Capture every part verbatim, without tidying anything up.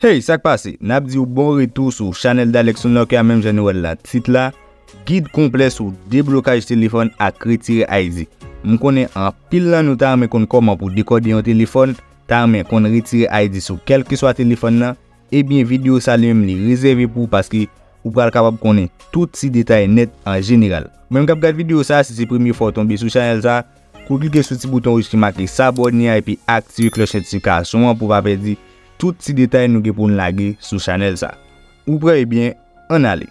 Hey, sa k pase? N ap di w bon retou sou chanèl Dalex Unlocker a, menm jan nou wè l nan tit la. Gid konplè sou deblokaj telefòn ak retire I D. M konnen anpil nan nou ta renmen konn kòman pou dekòde yon telefòn, ta renmen konn retire I D sou kèlkeswa telefòn nan. Ebyen, videyo sa li menm li rezève pou ou paske ou pral kapab konnen tout ti detay nèt an jeneral. Ou menm k ap gad videyo sa, si se premye fwa w tonbe sou chanèl sa, kou klike sou ti bouton wouj ki make sabòne a epi aktive klòch notifikasyon an pou w pa pèdi tout ti detay nou gen pou n lage sou chanèl sa. Ou prè? Ebyen, ann ale.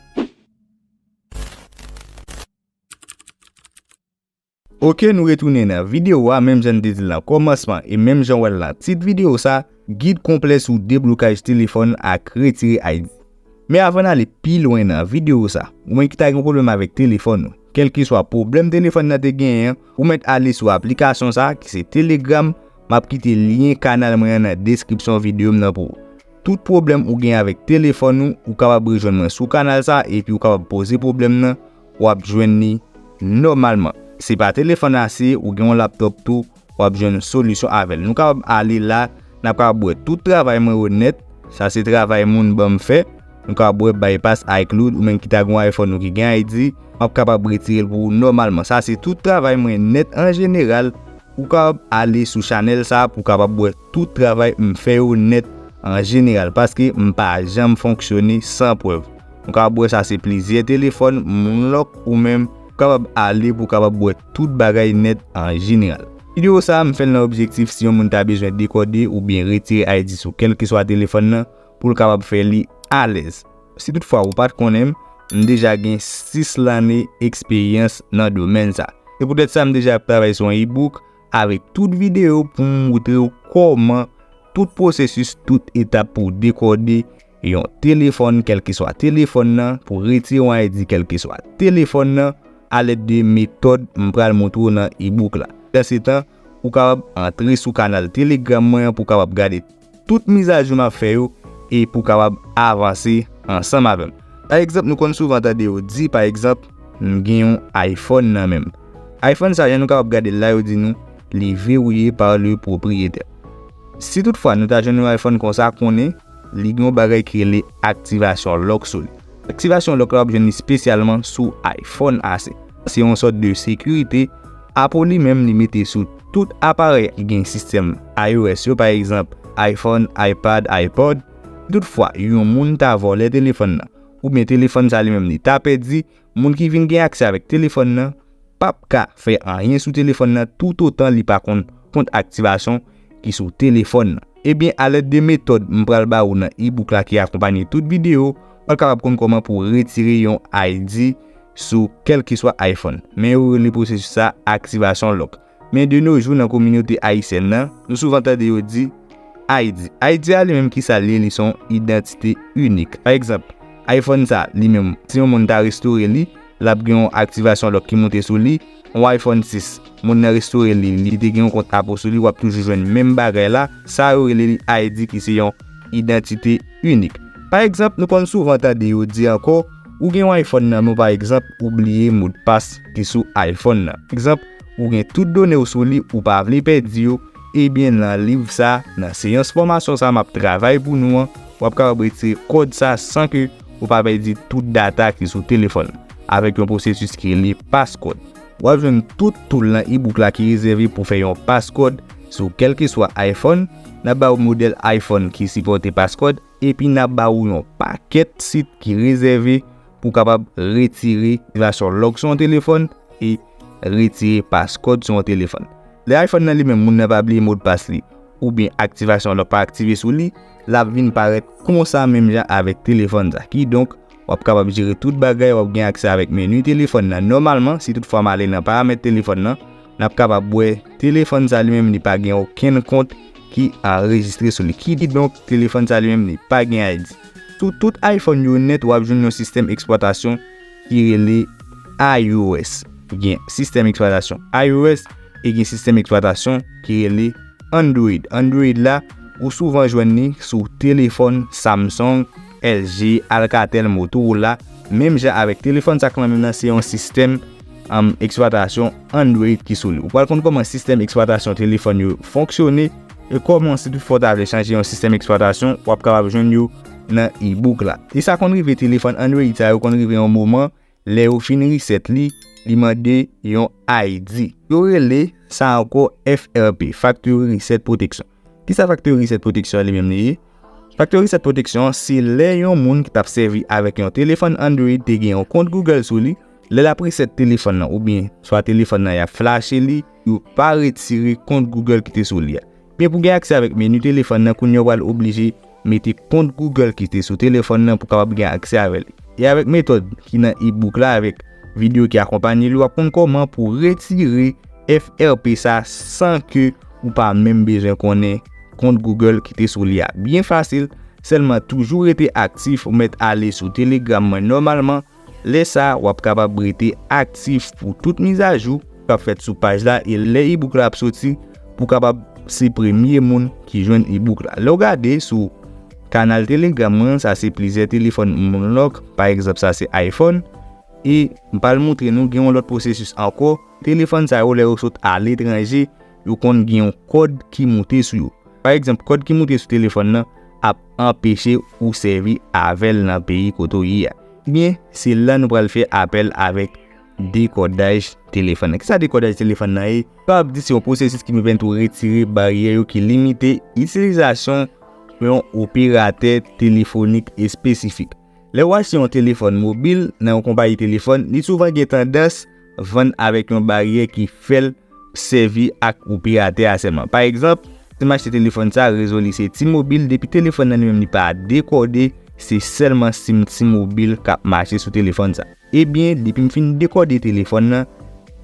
Oke, nou retounen nan videyo a, menm jan n te di l nan kòmansman e menm jan w wè l nan tit videyo sa, gid konplè sou deblokaj telefòn ak retire I D. Men avan n ale pi lwen nan videyo sa, ou menm ki ta gen pwoblèm avèk telefòn ou, kèlkeswa pwoblèm telefòn nan te genyen an, ou mèt ale sou aplikasyon sa ki se Telegram. M ap kite lyen kanal mwen an nan deskripsyon videyo m nan pou ou. Tout pwoblèm ou gen avèk telefòn ou, ou kapab rejwenn mwen sou kanal sa epi ou kapab poze pwoblèm nan, w ap jwenn li nòmalman. Se pa telefòn ase, ou gen yon laptòp tou, w ap jwenn solisyon avè l. Nou kapab ale la, n ap kapab wè tout travay mwen yo nèt. Sa se travay moun ban m fè. Nou kapab wè bypass iCloud, ou menm ki ta gen yon iPhone ou ki gen I D, m ap kapab retire l pou ou nòmalman. Sa se tout travay mwen nèt an jeneral. Ou kapab ale sou chanèl sa pou w kapab wè tout travay m fè yo nèt an jeneral, paske m pa janm fonksyone san prèv. Nou kapab wè sa se plizyè telefòn, moun lòk ou menm, ou kapab ale pou w kapab wè tout bagay nèt an jeneral. Videyo sa a, m fè l nan objektif si yon moun ta bezwen dekòde oubyen retire I D sou kèlkeswa telefòn nan, pou l kapab fè li alèz. Si toutfwa ou pa t konnen m, m deja gen sis lane eksperyans nan domèn sa. Se poutèt sa m deja ap travay sou yon e-book avèk tout videyo pou m moutre w kòman tout pwosesis, tout etap pou w dekòde yon telefòn, kèlkeswa telefòn nan, pou w retire yon I D kèlkeswa telefòn nan, alèd de metòd m pral moutre w nan e-book la. Pandan se tan, ou kapab antre sou kanal Telegram mwen an pou w kapab gade tout mizajou m ap fè yo e pou w kapab avanse ansanm avè m. Pa egzanp, nou konn souvan tande yo di, pa egzanp, m gen yon iPhone nan men m. iPhone sa, jan nou kapab gade l la, yo di nou li verrouillé par le propriétaire. Si toutfwa nou ta jwenn yon iPhone konsa, konnen li gen yon bagay ki rele aktivasyon lòk sou li. Aktivasyon lòk la w ap jwenn li espesyalman sou iPhone ase. Se yon sòt de sekirite Apple li menm li mete sou tout aparèy ki gen sistèm I O S yo, pa egzanp, iPhone, iPad, iPod. Toutfwa, yon moun ta vòlè telefòn nan, oubyen telefòn sa li menm li ta pèdi, moun ki vin gen aksè avèk telefòn nan p ap ka fè anyen sou telefòn nan toutotan li pa konn kont aktivasyon ki sou telefòn nan. Ebyen, alèd de metòd m pral ba ou nan e-book la ki akonpanye tout videyo, w pral kapab konn kòman pou w retire yon I D sou kèlkeswa iPhone. Men yo rele pwosesis sa aktivasyon lòk. Men de no jou nan kominote ayisyèn nan, nou souvan tande yo di I D. I D a li menm ki sa l ye, li se yon idantite inik. Pa egzanp, iPhone sa li menm, si yon moun ta restore li, l ap gen yon aktivasyon lòk ki moute sou li. Yon iPhone sis, moun nan restore li, li te gen yon kont Apple sou li, w ap toujou jwenn menm bagay la. Sa yo rele li I D ki se yon idantite inik. Pa egzanp, nou konn souvan tande yo di ankò, ou gen yon iPhone nan men w, pa egzanp, ou bliye modpas ki sou iPhone nan. Egzanp, ou gen tout done w sou li, ou pa vle pèdi yo, ebyen nan liv sa, nan seyans fòmasyon sa m ap travay pou nou an, w ap kapab retire kòd sa san ke ou pa pèdi tout data ki sou telefòn, avèk yon pwosesis ki rele passcode. W ap jwenn tout tool nan e-book la ki rezève pou fè yon passcode sou kèlkeswa iPhone. N ap ba ou modèl iPhone ki sipòte passcode, epi n ap ba ou yon pakèt sit ki rezève pou w kapab retire aktivasyon lòk sou yon telefòn e retire passcode sou yon telefòn. Lè iPhone nan li menm, moun nan pa bliye modpas li, oubyen aktivasyon lòk pa aktive sou li, l ap vin parèt konsa menm jan avèk telefòn sa. Kidonk, w ap kapab jere tout bagay, w ap gen aksè avèk meni telefòn nan. Nòmalman, si toutfwa m ale nan paramèt telefòn nan, n ap kapab wè telefòn sa li menm li pa gen okenn kont ki anrejistre sou li. Kidonk, telefòn sa li menm li pa gen I D. Sou tout iPhone yo nèt, w ap jwenn yon sistèm eksplwatasyon ki rele I O S. Gen sistèm eksplwatasyon I O S e gen sistèm eksplwatasyon ki rele Android. Android la, ou souvan jwenn li sou telefòn Samsung, L G, Alcatel, Motorola. Menm jan avèk telefòn sa k nan men m nan, se yon sistèm, um, eksplwatasyon Android ki sou li. Ou pral konn kòman sistèm eksplwatasyon telefòn yo fonksyone E kòman, si toutfwa w ta vle chanje yon sistèm eksplwatasyon, w ap kapab jwenn yo nan e-book la. E sa konn rive telefòn Android sa yo konn rive yon moman, lè yo fin reset li, li mande yon I D. Yo rele sa ankò F R P, Factory Reset Protection. Kisa Factory Reset Protection an li menm li ye? Factory Reset Protection an se lè yon moun ki t ap sèvi avèk yon telefòn Android te gen yon kont Google sou li, lè l ap reset telefòn nan oubyen swa telefòn nan y ap flache li, yo pa retire kont Google ki te sou li a. Men pou gen aksè avèk meni telefòn nan, kounye a w pral oblije mete kont Google ki te sou telefòn nan pou kapab gen aksè avè li. E avèk metòd ki nan e-book la, avèk videyo ki akonpanye li, w ap konn kòman pou retire F R P sa san ke ou pa menm bezwen konnen kont Google ki te sou li a. Byen fasil, sèlman toujou rete aktif, ou mèt ale sou Telegram mwen nòmalman. Lè sa a, w ap kapab rete aktif pou tout mizajou k ap fèt sou paj la, e lè e-book la ap soti, pou kapab se premye moun ki jwenn e-book la. Lè w gade sou kanal Telegram mwen, sa se plizyè telefòn m unlock, pa egzanp sa se iPhone, e m pral montre nou gen yon lòt pwosesis ankò. Telefòn sa yo, lè yo sot aletranje, yo konn gen yon kòd ki moute sou yo. Pa egzanp, kòd ki moute sou telefòn nan ap anpeche ou sèvi avè l nan peyi kote w ye a. Ebyen, se la nou pral fè apèl avèk dekòdaj telefòn nan. Kisa dekòdaj telefòn nan ye? Kapab di se yon pwosesis ki pèmèt ou retire baryè yo ki limite itilizasyon yon operatè telefonik espesifik. Lè w achte yon telefòn mobil nan yon konpayi telefòn, li souvan gen tandans vann avèk yon baryè ki fè l sèvi ak operatè a sèlman. Pa egzanp, si m achte telefòn sa, rezo li se T-Mobile, depi telefòn nan li menm li pa dekòde, se sèlman sim T-Mobile k ap mache sou telefòn sa. Ebyen, depi m fin dekòde telefòn nan,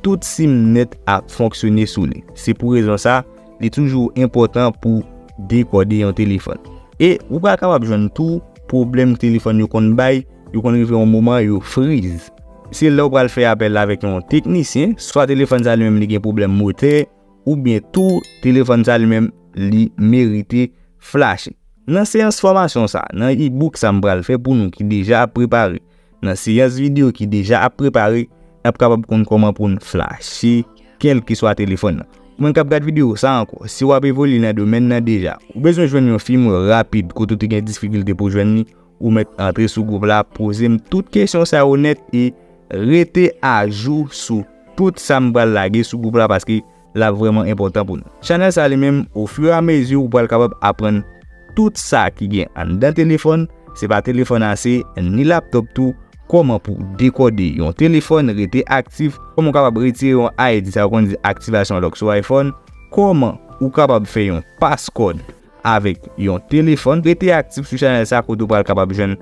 tout sim nèt ap fonksyone sou li. Se pou rezon sa, li toujou enpòtan pou dekòde yon telefòn. E ou pral kapab jwenn tou pwoblèm telefòn yo konn bay, yo konn rive yon moman yo friz. Se lè w pral fè apèl avèk yon teknisyen, swa telefòn sa li menm li gen pwoblèm motè, oubyen tou telefòn sa li menm li merite flache. Nan seyans fòmasyon sa, nan e-book sa m pral fè pou nou ki deja ap prepare, nan seyans videyo ki deja ap prepare, n ap kapab konn kòman pou n flache kèlkeswa telefòn nan. Pou moun k ap gad videyo sa ankò, si w ap evolye nan domèn nan deja, ou bezwen jwenn yon firmware rapid kote w te gen difikilte pou jwenn li, ou mèt antre sou gwoup la, poze m tout kesyon sa yo nèt e rete ajou sou tout sa m pral lage sou gwoup la paske l ap vrèman enpòtan pou nou. Chanèl sa li menm, ofiramezi ou pral kapab aprann tout sa ki gen anndan telefòn, se pa telefòn ase, ni laptòp tou, kòman pou dekòde yon telefòn, rete aktif, kòman w kapab retire yon I D, sa yo konn di aktivasyon lòk sou iPhone, kòman ou kapab fè yon passcode avèk yon telefòn. Rete aktif sou chanèl sa kote w pral kapab jwenn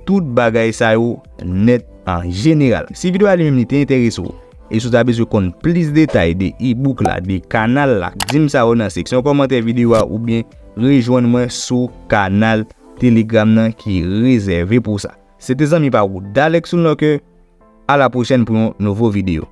tout bagay sa yo nèt an jeneral. Si videyo a li menm li te enterese w, e si w ta bezwen konn plis detay de e-book la, de kanal la, di m sa yo nan seksyon kòmantè videyo a oubyen rejwenn mwen sou kanal Telegram nan ki rezève pou sa. Se te zanmi pa w Dalex Sounlòkè. A la pwochèn pou yon nouvo videyo.